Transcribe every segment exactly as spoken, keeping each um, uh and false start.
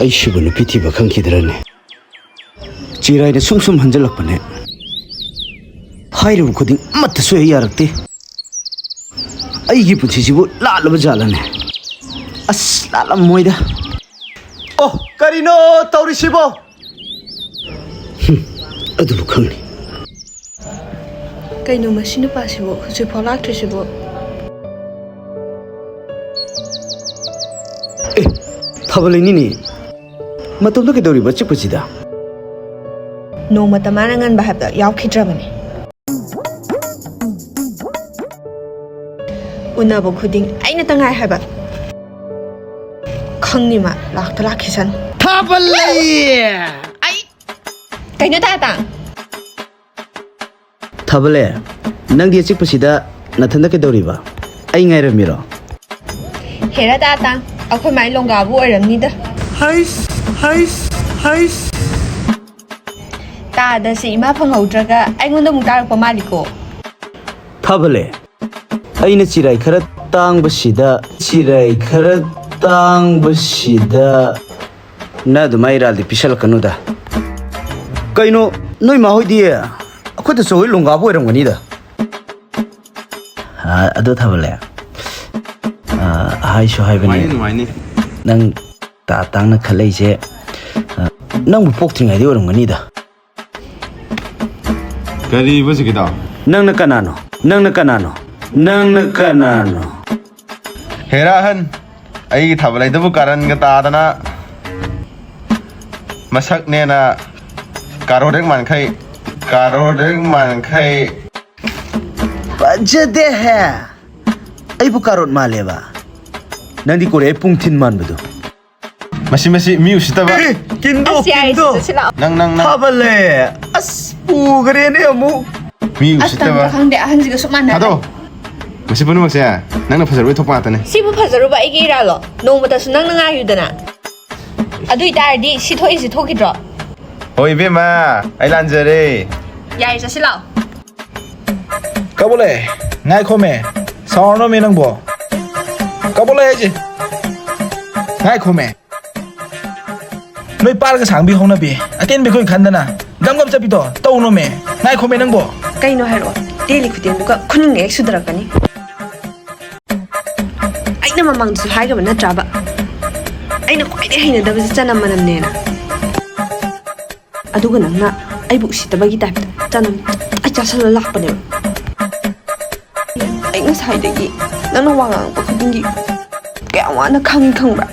ꯑꯩꯁꯤꯕꯨ ꯅꯨꯄꯤ ꯊꯤꯕ ꯈꯪꯈꯤꯗ꯭ꯔꯅꯦ? ꯆꯤꯔꯥꯏꯅ ꯁꯨꯝ ꯁꯨꯝ ꯍꯟꯖꯜꯂꯛꯄꯅꯦ꯫ ꯍꯥꯏꯔꯤꯕ ꯈꯨꯗꯤꯡ ꯑꯃꯠꯇꯁꯨ ꯍꯦꯛ ꯌꯥꯔꯛꯇꯦ꯫ ꯑꯩꯒꯤ ꯄꯨꯟꯁꯤꯁꯤꯕꯨ ꯂꯥꯜꯂꯕ ꯖꯥꯠꯂꯅꯦ? ꯑꯁ, ꯂꯥꯜꯂꯝꯃꯣꯏꯗ꯫ ꯑꯣ, ꯀꯔꯤꯅꯣ ꯇꯧꯔꯤꯁꯤꯕꯣ? ꯍꯨꯝ, ꯑꯗꯨꯕꯨ ꯈꯪꯅꯤ꯫ ꯀꯩꯅꯣ ꯃꯁꯤ ꯅꯨꯄꯥꯁꯤꯕꯨ ꯍꯧꯖꯤꯛꯐꯥꯎ ꯂꯥꯛꯇ꯭ꯔꯤꯁꯤꯕꯨ? ꯑꯦ, ꯊꯥꯕꯜ ꯂꯩꯅꯤꯅꯦ꯫ ꯃꯇꯣꯝꯇ ꯀꯩꯗꯧꯔꯤꯕ ꯑꯆꯤꯛꯄꯁꯤꯗ? ꯅꯣꯡꯃꯇ ꯃꯥꯅ ꯉꯟꯕ ꯍꯥꯏꯕꯗ ꯌꯥꯎꯈꯤꯗ꯭ꯔꯕꯅꯤ꯫ ꯎꯅꯕ ꯈꯨꯗꯤꯡ ꯑꯩꯅ ꯇꯉꯥꯏ ꯍꯥꯏꯕ꯫ ꯈꯪꯅꯤ ꯃꯥ, ꯂꯥꯛꯇ ꯂꯥꯛꯈꯤꯁꯅꯨ꯫ ꯊꯥꯕꯜ ꯂꯩ! ꯑꯩ ꯀꯩꯅꯣ ꯇꯥꯇꯥ? ꯊꯥꯕꯜꯂꯦ, ꯅꯪꯗꯤ ꯑꯆꯤꯛꯄꯁꯤꯗ ꯅꯊꯟꯗ ꯀꯩꯗꯧꯔꯤꯕ? ꯑꯩ ꯉꯥꯏꯔꯝꯃꯤꯔꯣ? ꯍꯦꯔꯥ ꯇꯥꯇꯥ, ꯑꯩꯈꯣꯏ ꯃꯥꯏ ꯂꯣꯡꯒꯥꯕꯨ ꯑꯣꯏꯔꯝꯅꯤꯗ꯫ ꯍꯩꯁ, ꯍꯩꯁ, ꯍꯩꯁ꯫ ꯇꯥꯗꯁꯦ ꯏꯃꯥ ꯐꯪꯍꯧꯗ꯭ꯔꯒ ꯑꯩꯉꯣꯟꯗ ꯑꯃꯨꯛ ꯇꯥꯔꯛꯄ ꯃꯥꯜꯂꯤꯀꯣ꯫ ꯊꯥꯕꯜꯂꯦ, ꯑꯩꯅ ꯆꯤꯔꯥꯏ ꯈꯔ ꯇꯥꯡꯕꯁꯤꯗ, ꯆꯤꯔꯥꯏ ꯈꯔ ꯇꯥꯡꯕꯁꯤꯗ ꯅ ꯑꯗꯨꯃꯥꯏ ꯏꯔꯥꯜꯗꯤ ꯄꯤꯁꯜꯂꯛꯀꯅꯨꯗ꯫ ꯀꯩꯅꯣ, ꯅꯣꯏ ꯃꯥꯍꯣꯏꯗꯤ ꯑꯩꯈꯣꯏꯗ ꯆꯧꯍꯣꯏ ꯂꯣꯡꯒꯥꯕꯨ ꯑꯣꯏꯔꯝꯒꯅꯤꯗ꯫ ꯑ, ꯑꯗꯣ ꯊꯥꯕꯜꯂꯦ, ꯑ, ꯍꯥꯏꯁꯨ ꯍꯥꯏꯕꯅꯦ, ꯅꯨꯡꯉꯥꯏꯅꯤ, ꯅꯨꯡꯉꯥꯏꯅꯤ꯫ ꯅꯪ ꯇꯥ ꯇꯥꯡꯅ ꯈꯜꯂꯛꯏꯁꯦ, ꯑ, ꯅꯪꯕꯨ ꯄꯣꯛꯇ꯭ꯔꯤꯉꯩꯗꯤ ꯑꯣꯏꯔꯝꯒꯅꯤꯗ꯫ ꯀꯔꯤꯕ ꯍꯧꯖꯤꯛꯀꯤꯗꯣ? ꯅꯪꯅ ꯀꯅꯥꯅꯣ? ꯅꯪꯅ ꯀꯅꯥꯅꯣ? ꯅꯪꯅ ꯀꯅꯥꯅꯣ? ꯍꯦꯔꯥ ꯑꯍꯟ, ꯑꯩꯒꯤ ꯊꯥꯕꯜ ꯂꯩꯗꯨꯕꯨ ꯀꯥꯔꯟꯒ ꯇꯥꯗꯅ, ꯃꯁꯛꯅꯦꯅ ꯀꯥꯔꯣꯠ ꯍꯦꯛ ꯃꯥꯟꯈꯩ, ꯀꯥꯔꯣꯠ ꯍꯦꯛ ꯃꯥꯟꯈꯩ꯫ ꯐꯖꯗꯦꯍꯦ! ꯑꯩꯕꯨ ꯀꯥꯔꯣꯠ ꯃꯥꯜꯂꯦꯕ? ꯅꯪꯗꯤ ꯀꯣꯔꯤꯌꯥ ꯄꯨꯡꯊꯤꯟ ꯃꯥꯟꯕꯗꯣ꯫ ꯃꯁꯤ, ꯃꯁꯤ, ꯃꯤ ꯎꯁꯤꯠꯇꯕ꯫ ꯑꯦ, ꯀꯤꯟꯗꯣ, ꯑꯁ, ꯌꯥꯔꯦ, ꯀꯤꯟꯗꯣ꯫ ꯁꯤꯗ ꯂꯥꯛꯑꯣ꯫ ꯅꯪ, ꯅꯪ, ꯅꯪ꯫ ꯊꯥꯕꯜꯂꯦ꯫ ꯑꯁ, ꯄꯨꯈ꯭ꯔꯦꯅꯦ ꯑꯃꯨꯛ꯫ ꯃꯤ ꯑꯁ, ꯎꯁꯤꯠꯇꯕ꯫ ꯇꯟꯗ꯭ꯔꯥ ꯈꯪꯗꯦ, ꯑꯍꯟꯁꯤꯒ ꯁꯨꯛ ꯃꯥꯟꯅꯗꯦ꯫ ꯊꯥꯗꯣ꯫ ꯃꯁꯤ ꯄꯨꯝꯅꯃꯛꯁꯦ ꯅꯪꯅ ꯐꯖꯔꯨꯕꯩ ꯊꯣꯛꯄ ꯉꯥꯛꯇꯅꯦ꯫ ꯁꯤꯕꯨ ꯐꯖꯔꯨꯕ ꯑꯩꯒꯤ ꯏꯔꯥꯜꯂꯣ? ꯅꯣꯡꯃꯇꯁꯨ ꯅꯪꯅ ꯉꯥꯏꯌꯨꯗꯅ꯫ ꯑꯗꯨ ꯑꯣꯏꯇꯥꯔꯗꯤ ꯁꯤ ꯊꯣꯛꯏꯁꯤ ꯊꯣꯛꯈꯤꯗ꯭ꯔꯣ? ꯍꯣꯏ, ꯏꯕꯦꯝꯃ, ꯑꯩ ꯂꯥꯟꯖꯔꯦ꯫ ꯌꯥꯔꯦ, ꯆꯠꯁꯤ ꯂꯥꯛꯑꯣ꯫ ꯀꯕꯣꯂꯦ, ꯉꯥꯏꯈꯣꯃꯦ꯫ ꯁꯥꯎꯔꯅꯣꯃꯦ ꯅꯪꯕꯣ꯫ ꯀꯕꯣꯂꯦ ꯍꯥꯏꯁꯦ꯫ ꯉꯥꯏꯈꯣꯃꯦ꯫ ꯅꯣꯏ ꯄꯥꯔꯒ ꯁꯥꯡꯕꯤ ꯍꯧꯅꯕꯤ, ꯑꯇꯦꯟꯕꯤ ꯑꯩꯈꯣꯏ ꯈꯟꯗꯅ ꯒꯝ ꯒꯝ ꯆꯠꯄꯤꯗꯣ ꯇꯧꯅꯣꯃꯦ꯫ ꯉꯥꯏꯈꯣꯃꯦ ꯅꯪꯕꯣ꯫ ꯀꯩꯅꯣ ꯍꯥꯏꯔꯛꯑꯣ, ꯇꯦꯜꯂꯤ ꯈꯨꯇꯦꯟꯗꯨꯒ ꯈꯨꯅꯤꯡꯒ ꯍꯦꯛ ꯁꯨꯗꯔꯛꯀꯅꯤ꯫ ꯑꯩꯅ ꯃꯃꯥꯡꯗꯁꯨ ꯍꯥꯏꯈ꯭ꯔꯕ ꯅꯠꯇ꯭ꯔꯥꯕ, ꯑꯩꯅ ꯈ꯭ꯋꯥꯏꯗꯒꯤ ꯍꯩꯅꯗꯕꯁꯦ ꯆꯅꯝ ꯃꯅꯝꯅꯦꯅ꯫ ꯑꯗꯨꯒ ꯅꯪꯅ ꯑꯩꯕꯨ ꯎꯁꯤꯠꯇꯕꯒꯤ ꯇꯥꯏꯞꯇ ꯆꯅꯝ ꯇꯞꯇꯥꯏ ꯆꯥꯁꯜꯂ ꯂꯥꯛꯄꯅꯦꯕ꯫ ꯑꯩ ꯉꯁꯥꯏꯗꯒꯤ ꯅꯪꯅ ꯋꯥ ꯉꯥꯡꯉꯛꯄ ꯈꯨꯗꯤꯡꯒꯤ ꯀꯌꯥꯝ ꯋꯥꯅ ꯈꯥꯡꯉꯤ ꯈꯪꯕ꯭ꯔꯥ?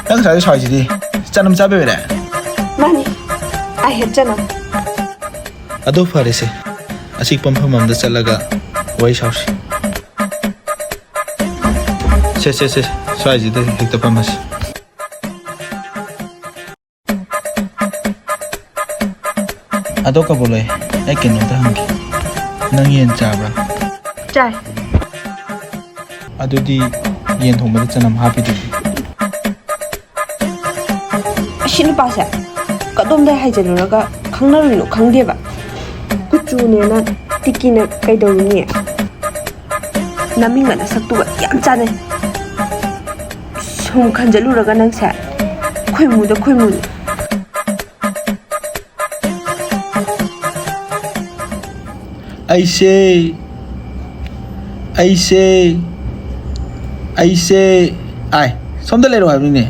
ꯅꯪ ꯉꯁꯥꯏ ꯁ꯭ꯋꯥꯏꯁꯤꯗꯤ ꯆꯅꯝ ꯆꯥꯕꯩ ꯑꯣꯏꯔꯦ? ꯃꯥꯅꯤ, I hate ꯆꯅꯝ꯫ ꯑꯗꯨ ꯐꯔꯦꯁꯦ, ꯑꯆꯤꯛꯄ ꯃꯐꯝ ꯑꯃꯗ ꯆꯠꯂꯒ ꯋꯥꯔꯤ ꯁꯥꯎꯁꯤ꯫ ꯁꯦ ꯁꯦ ꯁꯦ, ꯁ꯭ꯋꯥꯏꯁꯤꯗ ꯍꯦꯛꯇ ꯐꯝꯃꯁꯤ꯫ ꯑꯗꯣ ꯀꯕꯣꯂꯩ, ꯑꯩ ꯀꯩꯅꯣꯝꯇ ꯍꯪꯒꯦ꯫ ꯅꯪ ꯌꯦꯟ ꯆꯥꯕ꯭ꯔꯥ? ꯆꯥꯏ꯫ ꯑꯗꯨꯗꯤ ꯌꯦꯟ ꯊꯣꯡꯕꯗ ꯆꯅꯝ ꯍꯥꯞꯄꯤꯗꯨꯗꯤ? ꯑꯁꯤ ꯅꯨꯄꯥꯁꯦ ꯀꯗꯣꯝꯗꯩ ꯍꯥꯏꯖꯤꯜꯂꯨꯔꯒ ꯈꯪꯅꯔꯨꯏꯅꯣ ꯈꯪꯗꯦꯕ꯫ ꯀꯨꯆꯨꯅꯦꯅ ꯇꯤꯀꯤꯅ ꯀꯩꯗꯧꯔꯨꯅꯤ? ꯅꯃꯤꯡꯒ ꯅꯁꯛꯇꯨꯒ ꯌꯥꯝ ꯆꯥꯟꯅꯩ꯫ ꯁꯨꯝ ꯈꯟꯖꯜꯂꯨꯔꯒ ꯅꯪꯁꯦ ꯈꯣꯏꯃꯨꯗ ꯈꯣꯏꯃꯨꯅꯤ꯫ ꯑꯩꯁꯦ, ꯑꯩꯁꯦ, ꯑꯩꯁꯦ, ꯑꯥꯏ, ꯁꯣꯝꯗ ꯂꯩꯔꯣ ꯍꯥꯏꯕꯅꯤꯅꯦ꯫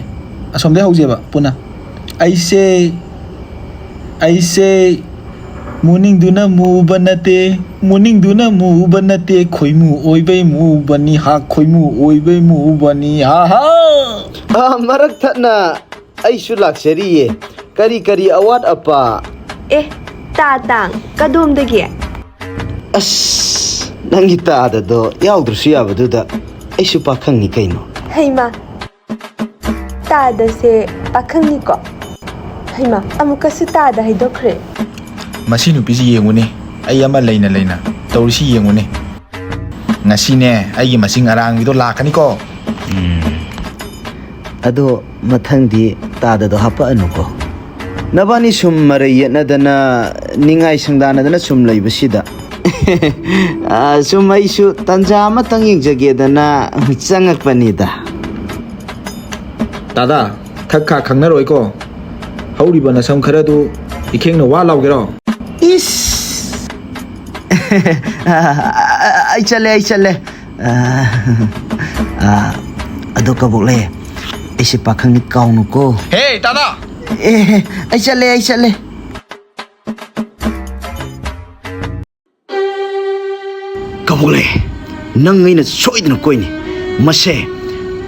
ꯑꯁꯣꯝꯗꯩ ꯍꯧꯁꯦꯕ ꯄꯨꯟꯅ꯫ ꯑꯩꯁꯦ, ꯑꯩꯁꯦ, ꯃꯨꯅꯤꯡꯗꯨꯅ ꯃꯨꯕ ꯅꯠꯇꯦ, ꯃꯨꯅꯤꯡꯗꯨꯅ ꯃꯨꯕ ꯅꯠꯇꯦ, ꯈꯣꯏꯃꯨ ꯑꯣꯏꯕꯩ ꯃꯨꯕꯅꯤ ꯍꯥ, ꯈꯣꯏꯃꯨ ꯑꯣꯏꯕꯩ ꯃꯨꯕꯅꯤ ꯍꯥ ꯍꯥ꯫ ꯑꯥ, ꯃꯔꯛ ꯊꯠꯅ ꯑꯩꯁꯨ ꯂꯥꯛꯆꯔꯤꯌꯦ꯫ ꯀꯔꯤ ꯀꯔꯤ ꯑꯋꯥꯠ ꯑꯄꯥ? ꯑꯦ, ꯇꯥ ꯇꯥꯡ, ꯀꯗꯣꯝꯗꯒꯤ? ꯑꯁ, ꯅꯪꯒꯤ ꯇꯥꯗꯗꯣ ꯌꯥꯎꯗ꯭ꯔꯁꯨ ꯌꯥꯕꯗꯨꯗ, ꯑꯩꯁꯨ ꯄꯥꯈꯪꯅꯤ ꯀꯩꯅꯣ꯫ ꯍꯩꯃꯥ, ꯇꯥꯗꯁꯦ ꯄꯥꯈꯪꯅꯤꯀꯣ? ꯍꯩꯃꯥ, ꯑꯃꯨꯛꯀꯁꯨ ꯇꯥꯗ ꯍꯥꯏꯗꯣꯛꯈ꯭ꯔꯦ꯫ ꯃꯁꯤ ꯅꯨꯄꯤꯁꯤ ꯌꯦꯡꯉꯨꯅꯦ, ꯑꯩ ꯑꯃ ꯂꯩꯅ ꯂꯩꯅ ꯇꯧꯔꯤꯁꯤ ꯌꯦꯡꯉꯨꯅꯦ꯫ ꯉꯁꯤꯅꯦ ꯑꯩꯒꯤ ꯃꯁꯤꯡ ꯑꯔꯥꯡꯕꯤꯗꯣ ꯂꯥꯛꯀꯅꯤꯀꯣ꯫ ꯎꯝ꯫ ꯑꯗꯣ ꯃꯊꯪꯗꯤ ꯇꯥꯗꯗꯣ ꯍꯥꯄꯛꯑꯅꯨꯀꯣ꯫ ꯅꯕꯥꯅꯤ ꯁꯨꯝ ꯃꯔꯩ ꯌꯦꯠꯅꯗꯅ, ꯅꯤꯡꯉꯥꯏ ꯁꯪꯗꯥꯅꯗꯅ ꯁꯨꯝ ꯂꯩꯕꯁꯤꯗ, ꯑ, ꯁꯨꯝ ꯑꯩꯁꯨ ꯇꯟꯖꯥ ꯑꯃꯇꯪ ꯌꯦꯡꯖꯒꯦꯗꯅ ꯆꯪꯉꯛꯄꯅꯤꯗ꯫ ꯇꯥꯗꯥ, ꯊꯛ ꯈꯥ ꯈꯪꯅꯔꯣꯏꯀꯣ꯫ ꯍꯧꯔꯤꯕ ꯅꯁꯝ ꯈꯔꯗꯨ ꯏꯈꯦꯡꯅ ꯋꯥ ꯂꯥꯎꯒꯦꯔꯣ? ꯏꯁ! ꯑꯩ ꯆꯠꯂꯦ, ꯑꯩ ꯆꯠꯂꯦ꯫ ꯑ, ꯑ, ꯑꯗꯣ ꯀꯕꯣꯛꯂꯩ, ꯑꯩꯁꯦ ꯄꯥꯈꯪꯅꯤ, ꯀꯥꯎꯅꯨꯀꯣ꯫ ꯍꯦ, ꯇꯥꯗꯥ! ꯑꯦ, ꯑꯩ ꯆꯠꯂꯦ, ꯑꯩ ꯆꯠꯂꯦ꯫ ꯀꯕꯣꯛꯂꯩ, ꯅꯪ ꯑꯩꯅ ꯁꯣꯏꯗꯅ ꯀꯣꯏꯅꯤ꯫ ꯃꯁꯦ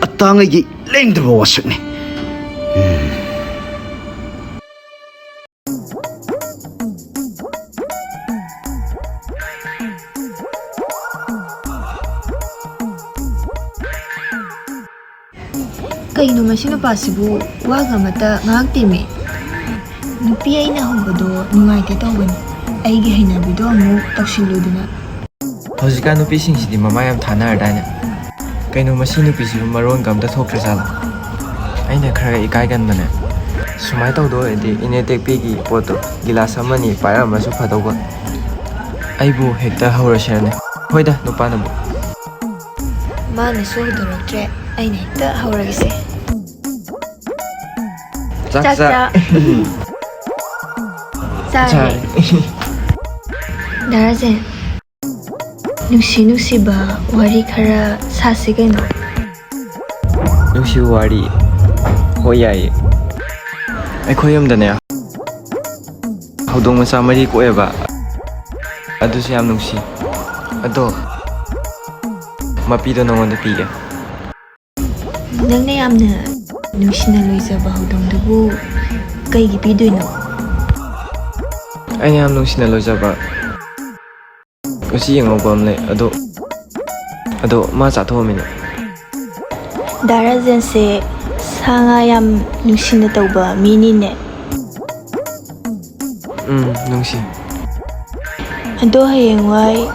ꯑꯇꯥꯡ ꯑꯩꯒꯤ ꯂꯦꯡꯗ꯭ꯔꯕ ꯋꯥꯁꯛꯅꯤ꯫ ꯀꯩꯅꯣ ꯃꯁꯤ ꯅꯨꯄꯥꯁꯤꯕꯨ ꯋꯥꯒ ꯑꯃꯠꯇ ꯉꯥꯡꯇꯦꯃꯤ? ꯅꯨꯄꯤ ꯑꯩꯅ ꯍꯧꯕꯗꯣ ꯅꯨꯡꯉꯥꯏꯇꯦ ꯇꯧꯕꯅꯤ, ꯑꯩꯒꯤ ꯍꯩꯅꯕꯤꯗꯣ ꯑꯃꯨꯛ ꯇꯧꯁꯤꯜꯂꯨꯗꯅ꯫ ꯍꯧꯖꯤꯛꯀꯥꯟ ꯅꯨꯄꯤꯁꯤꯡꯁꯤꯗꯤ ꯃꯃꯥ ꯌꯥꯝ ꯊꯥꯅꯔꯗꯥꯏꯅꯦ? ꯀꯩꯅꯣ ꯃꯁꯤ ꯅꯨꯄꯤꯁꯤꯕꯨ ꯃꯔꯣꯟꯒ ꯑꯝꯇ ꯊꯣꯛꯇ꯭ꯔꯖꯥꯠꯂꯣ? ꯑꯩꯅ ꯈꯔ ꯏꯀꯥꯏꯒꯟꯕꯅꯦ꯫ ꯁꯨꯃꯥꯏꯅ ꯇꯧꯗꯣꯏ ꯑꯣꯏꯔꯗꯤ ꯏꯅꯦ ꯇꯦꯛꯄꯤꯒꯤ ꯄꯣꯠꯇꯣ ꯒꯤꯂꯥꯁ ꯑꯃꯅꯤ ꯄꯥꯏꯔꯝꯃꯁꯨ ꯐꯗꯧꯕ꯫ ꯑꯩꯕꯨ ꯍꯦꯛꯇ ꯍꯧꯔꯁꯤꯔꯅꯦ? ꯍꯣꯏꯗ, ꯅꯨꯄꯥꯅꯕꯨ꯫ ꯃꯥꯅꯁꯨ ꯍꯧꯗꯣꯔꯛꯇ꯭ꯔꯦ, ꯑꯩꯅ ꯍꯦꯛꯇ ꯍꯧꯔꯒꯦꯁꯦ꯫ ꯆꯥꯛ ꯆꯥꯛ ꯆꯥ-, ꯆꯥ-, ꯆꯥꯔꯦ꯫ ꯆꯥꯔꯦ꯫ ꯗꯥ ꯔꯥꯖꯦꯟ, ꯅꯨꯡꯁꯤ ꯅꯨꯡꯁꯤꯕ ꯋꯥꯔꯤ ꯈꯔ ꯁꯥꯁꯤ ꯀꯩꯅꯣ꯫ ꯅꯨꯡꯁꯤꯕ ꯋꯥꯔꯤ? ꯍꯣꯏ, ꯌꯥꯏꯌꯦ꯫ ꯑꯩꯈꯣꯏ ꯌꯨꯝꯗꯅꯦ, ꯍꯧꯗꯣꯡ ꯃꯆꯥ ꯃꯔꯤ ꯀꯣꯛꯑꯦꯕ꯫ ꯑꯗꯨꯁꯨ ꯌꯥꯝ ꯅꯨꯡꯁꯤ꯫ ꯑꯗꯣ ꯃꯄꯤꯗꯣ ꯅꯉꯣꯟꯗ ꯄꯤꯒꯦ꯫ ꯅꯪꯅ ꯌꯥꯝꯅ ꯅꯨꯡꯁꯤꯅ ꯂꯣꯏꯖꯕ ꯍꯧꯗꯣꯡꯗꯨꯕꯨ ꯀꯩꯒꯤ ꯄꯤꯗꯣꯏꯅꯣ? ꯑꯩꯅ ꯌꯥꯝ ꯅꯨꯡꯁꯤꯅ ꯂꯣꯏꯖꯕ ꯎꯆꯤ ꯑꯉꯧꯕ ꯑꯃ ꯂꯩ꯫ ꯑꯗꯣ, ꯑꯗꯣ ꯃꯥ ꯆꯥꯊꯣꯛꯑꯝꯃꯤꯅꯦ꯫ ꯗꯥ ꯔꯥꯖꯦꯟꯁꯦ ꯁꯥ ꯉꯥ ꯌꯥꯝ ꯅꯨꯡꯁꯤꯅ ꯇꯧꯕ ꯃꯤꯅꯤꯅꯦ꯫ ꯎꯝ, ꯅꯨꯡꯁꯤ꯫ ꯑꯗꯣ ꯍꯌꯦꯡꯋꯥꯏ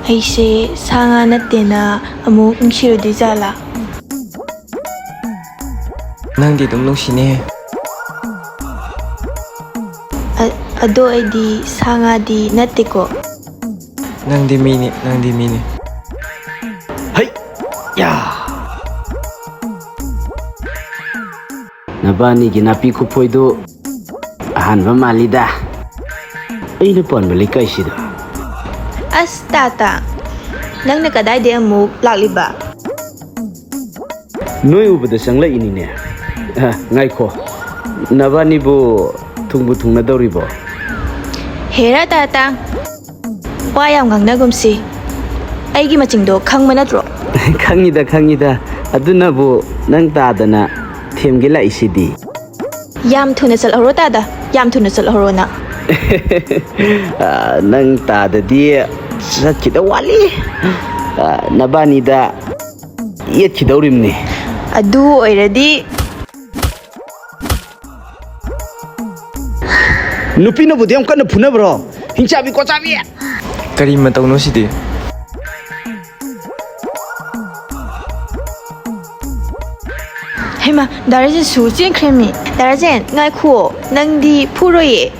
ꯑꯩꯁꯦ ꯁꯥ ꯉꯥ ꯅꯠꯇꯦꯅ ꯑꯃꯨꯛ ꯅꯨꯡꯁꯤꯔꯨꯗꯣꯏ ꯖꯥꯠꯂꯥ? ꯅꯪꯗꯤ ꯑꯗꯨꯝ ꯅꯨꯡꯁꯤꯅꯦꯍꯦ꯫ ꯑ-, ꯑꯗꯣ ꯑꯩꯗꯤ ꯁꯥ ꯉꯥꯗꯤ ꯅꯠꯇꯦꯀꯣ꯫ ꯅꯪꯗꯤ ꯃꯤꯅꯤ, ꯅꯪꯗꯤ ꯃꯤꯅꯤ꯫ ꯍꯩ! ꯌꯥ! ꯕꯥꯅꯤꯒꯤ ꯅꯥꯄꯤ ꯈꯨꯐꯣꯏꯗꯨ ꯑꯍꯥꯟꯕ ꯃꯥꯜꯂꯤꯗ꯫ ꯑꯩꯅ ꯄꯥꯟꯕ ꯂꯩꯀꯥꯏꯁꯤꯗ꯫ ꯑꯁ, ꯇꯥꯇꯥ, ꯅꯪꯅ ꯀꯗꯥꯏꯗꯩ ꯑꯃꯨꯛ ꯂꯥꯛꯂꯤꯕ? ꯅꯣꯏ ꯎꯕꯗ ꯆꯪꯂꯛꯏꯅꯤꯅꯦ꯫ ꯑ, ꯉꯥꯏꯈꯣ, ꯅꯕꯥꯅꯤꯕꯨ ꯊꯨꯡꯕꯨ ꯊꯨꯡꯅꯗꯧꯔꯤꯕꯣ? ꯍꯦꯔꯥ, ꯇꯥꯇꯥ, ꯋꯥ ꯌꯥꯝ ꯉꯥꯡꯅꯒꯨꯝꯁꯤ꯫ ꯑꯩꯒꯤ ꯃꯆꯤꯡꯗꯣ ꯈꯪꯕ ꯅꯠꯇ꯭ꯔꯣ? ꯈꯪꯉꯤꯗ, ꯈꯪꯉꯤꯗ꯫ ꯑꯗꯨꯅꯕꯨ ꯅꯪ ꯇꯥꯗꯅ ꯊꯦꯝꯒꯦ ꯂꯥꯛꯏꯁꯤꯗꯤ꯫ ꯌꯥꯝ ꯊꯨꯅ ꯆꯠꯍꯧꯔꯣ, ꯇꯥꯗ꯫ ꯌꯥꯝ ꯊꯨꯅ ꯆꯠꯍꯧꯔꯣ ꯅꯪ꯫ ꯑ, ꯅꯪ ꯇꯥꯗꯗꯤ ꯆꯠꯈꯤꯗꯧ ꯋꯥꯠꯂꯤ꯫ ꯑ, ꯅꯕꯥꯅꯤꯗ ꯌꯦꯠꯈꯤꯗꯧꯔꯤꯕꯅꯤ꯫ ꯑꯗꯨ ꯑꯣꯏꯔꯗꯤ꯫ ꯅꯨꯄꯤꯅꯕꯨꯗꯤ ꯌꯥꯝ ꯀꯟꯅ ꯐꯨꯅꯕ꯭ꯔꯣ? ꯍꯤꯡꯆꯥꯕꯤ ꯀꯣꯆꯥꯕꯤ! ꯀꯔꯤ ꯃꯇꯧꯅꯣ ꯁꯤꯗꯤ? ꯍꯩꯃꯥ, ꯗꯥ ꯔꯥꯖꯦꯟ ꯁꯨ ꯆꯦꯟꯈ꯭ꯔꯦꯃꯤ꯫ ꯗꯥ ꯔꯥꯖꯦꯟ, ꯉꯥꯏꯈꯨꯑꯣ, ꯅꯪꯗꯤ ꯐꯨꯔꯣꯏꯌꯦ꯫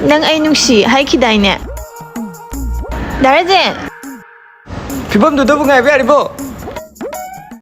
ꯅꯪ ꯑꯩ ꯅꯨꯡꯁꯤ ꯍꯥꯏꯈꯤꯗꯥꯏꯅꯦ? ꯗꯥ ꯔꯥꯖꯦꯟ! ꯐꯤꯕꯝꯗꯨꯗꯕꯨ ꯉꯥꯏꯕ ꯌꯥꯔꯤꯕꯣ?